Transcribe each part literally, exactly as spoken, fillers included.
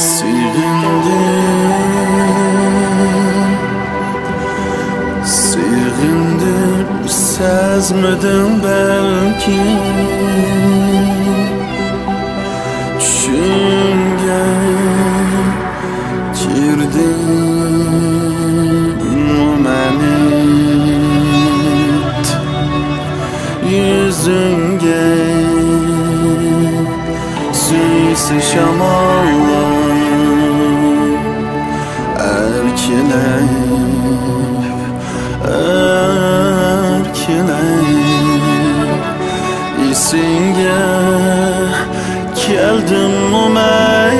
سېغىندىم، سېغىندىم، سەزمىدىڭ بەلكىم. چۈشۈڭگە كىردىممۇ مەن؟ يۈزۈڭگە سۆيسە شاماللار ئەركىلەپ، ئەركىلەپ. ئېسىڭگە كەلدىممۇ مەن؟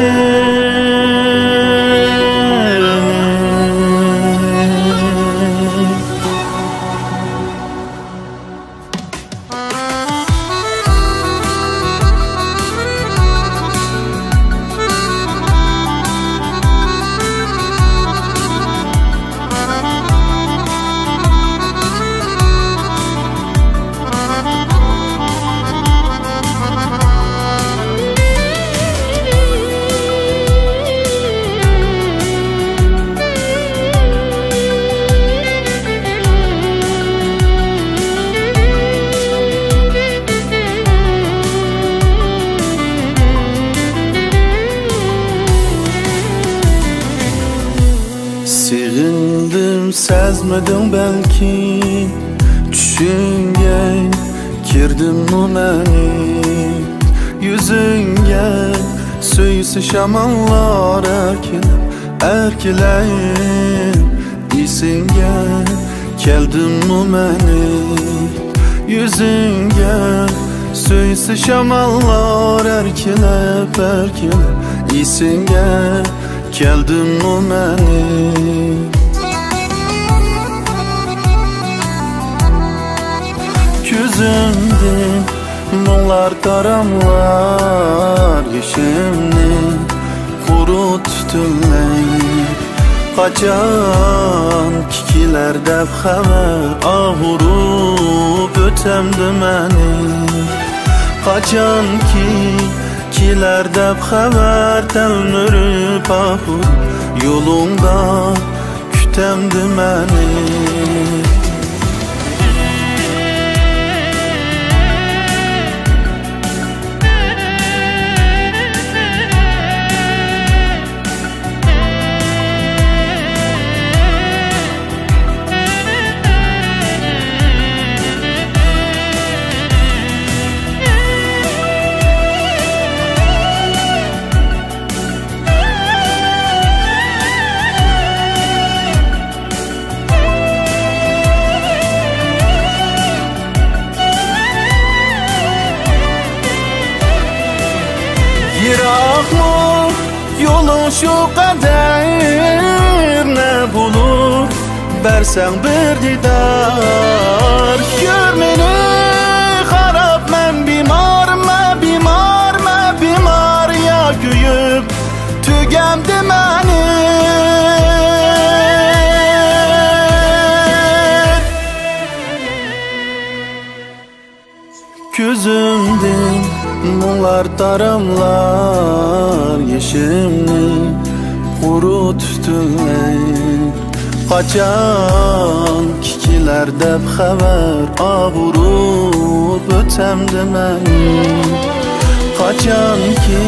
سېغىندىم، سەزمىدىڭ بەلكىم. چۈشۈڭگە كىردىممۇ مەن؟ يۈزۈڭگە سۆيسە شاماللار ئەركىلەپ، ئەركىلەپ. ئېسىڭگە كەلدىممۇ مەن؟ يۈزۈڭگە سۆيسە شاماللار ئەركىلەپ، ئەركىلەپ. ئېسىڭگە كەلدىممۇ مەن؟ كۆزۈمدىن مۇڭلار تاراملار، يېشىمنى قۇرۇتتى تۈنلەر. قاچانكى كېلەر دەپ خەۋەر، ئاغرىپ ئۆتەمدى مەن. قاچانكى كېلەر دەپ خەۋەر، تەلمۈرۈپ ئاغرىپ يولۇڭدا كۈتەمدى مەن. يىراقمۇ يولۇڭ شۇ قەدەر، نە بولۇر بەرسەڭ بىر دىدار. كۆر مېنى خاراب، مەن بىمار، مەن بىمار، مەن بىمار، يا كۆيۈپ تۈگەمدى مەن؟ كۆزۈمدىن مۇڭلار تاراملار، يېشىمنى قۇرۇتتى تۈنلەر. قاچانكى كېلەر دەپ خەۋەر، ئاغرىپ ئۆتەمدى مەن. قاچانكى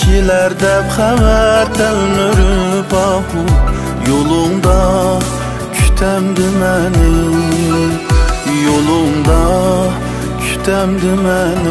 كېلەر دەپ خەۋەر، تەلمۈرۈپ ئاغرىپ يولۇڭدا كۈتەمدى مەن، يولۇڭدا كۈتەمدى مەن.